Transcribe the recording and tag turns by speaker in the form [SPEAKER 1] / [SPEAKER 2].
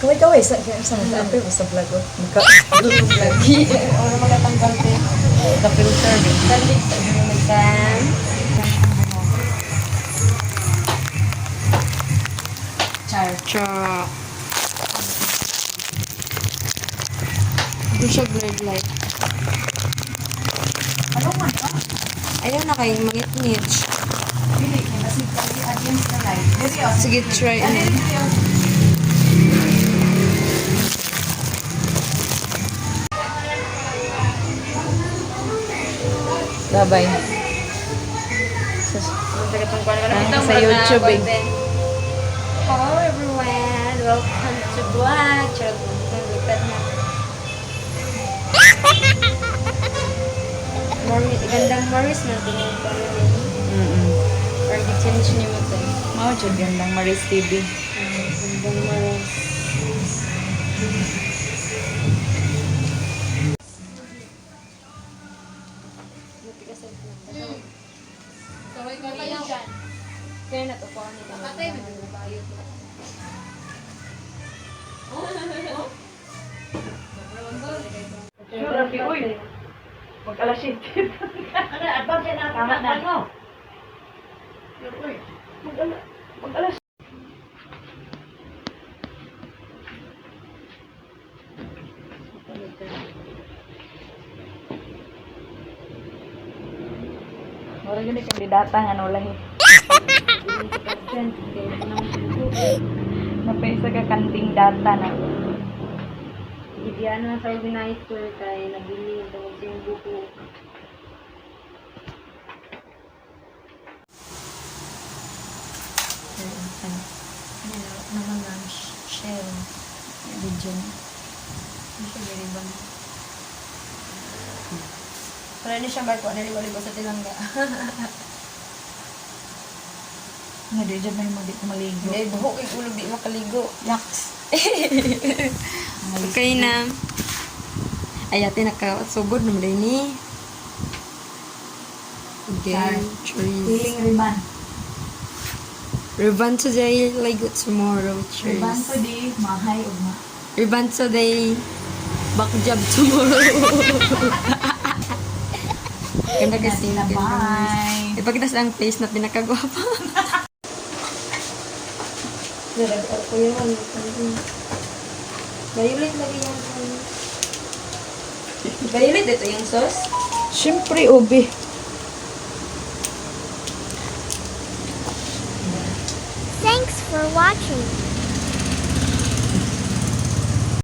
[SPEAKER 1] Kaway-kaway sa mga sa vlog. Oh. Maka
[SPEAKER 2] Lagi. Wala magatanggal te.
[SPEAKER 1] Ka-filter.
[SPEAKER 2] Salig sa ginametan.
[SPEAKER 1] Char.
[SPEAKER 2] Cha. Ito siya blurred light.
[SPEAKER 1] Ano man ba?
[SPEAKER 2] Ayaw na kay mangit-ngit.
[SPEAKER 1] Dili kay basig kay against the light. Dili oh.
[SPEAKER 2] Sige, try.
[SPEAKER 1] Ah, dili, dili, oh. Bye-bye. Sa YouTube eh.
[SPEAKER 2] Hello everyone! Welcome to vlog! Charot mo. Lipat na. Morris, gandang Morris na tingin ko na din. Or di-change niyo mo to.
[SPEAKER 1] Mao jud gandang Maris TV.
[SPEAKER 2] Gandang Morris. Kaya natukuha nito. Patay mo.
[SPEAKER 1] Sure, Rafi, uy. Mag alas 7. Tama na. Mag alas. Mura yun yung kandidata nga ano lahi. Napaisa ka kanting data na.
[SPEAKER 2] Ibiyaan na sa organizer kay nabili ang tungod sa iyong buko. Ano naman ma'am, share video niya. Ano siya very bang? Pero ano siya barko, naligo-ligo sa tilangga.
[SPEAKER 1] Nga di dyan may mo di ko maligo.
[SPEAKER 2] Hindi, buhok yung ulo, di makaligo.
[SPEAKER 1] Yaks.
[SPEAKER 2] Okay na. Ay, ate, nakasugod naman din ni.
[SPEAKER 1] Char.
[SPEAKER 2] Okay, cheers.
[SPEAKER 1] Feeling riban.
[SPEAKER 2] Revan today, ligo tomorrow. Cheers.
[SPEAKER 1] Riban today, mahay ugma.
[SPEAKER 2] Revan today, back job tomorrow. Ganda kasi.
[SPEAKER 1] Na,
[SPEAKER 2] Ganda.
[SPEAKER 1] bye.
[SPEAKER 2] Ipakita sa ang face na pinakagwapa. Narag ko yun. Violet lagi yung Violet ito yung sauce?
[SPEAKER 1] Siyempre, ubi.
[SPEAKER 3] Thanks for watching.